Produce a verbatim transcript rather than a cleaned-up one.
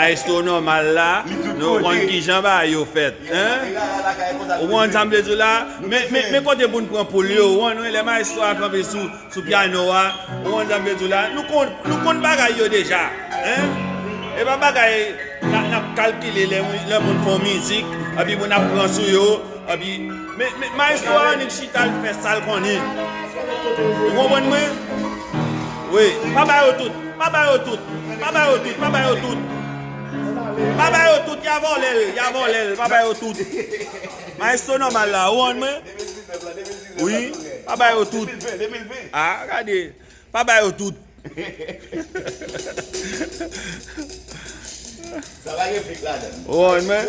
Maestro nòmal la, nou konn kijan bagay yo fèt, hein? Ou konn sa m vle di w la? Men, men, men kote pou n pran poul yo, ou konn, wi, lè maestro a kanpe sou, sou pyano a, ou konn sa m vle di w la? Nou konn, nou konn bagay yo deja, hein? E pa bagay n a, n ap kalkile lè, lè moun fè yon mizik, epi pou n ap pran sou yo, epi, men, men maestro a annik chita l fè sa l konnen. Ou konprann mwen? Wi, pa ba yo tout, pa ba yo tout, pa ba yo tout, pa ba yo tout. Pa ba yo tout, y a vòlè l, y a vòlè l, pa ba yo tout. Maestro nòmal la, ou konprann mwen? Wi, pa ba yo tout. Ah, gade, pa ba yo tout. Sa pa gen fake ladan. Ou konprann mwen?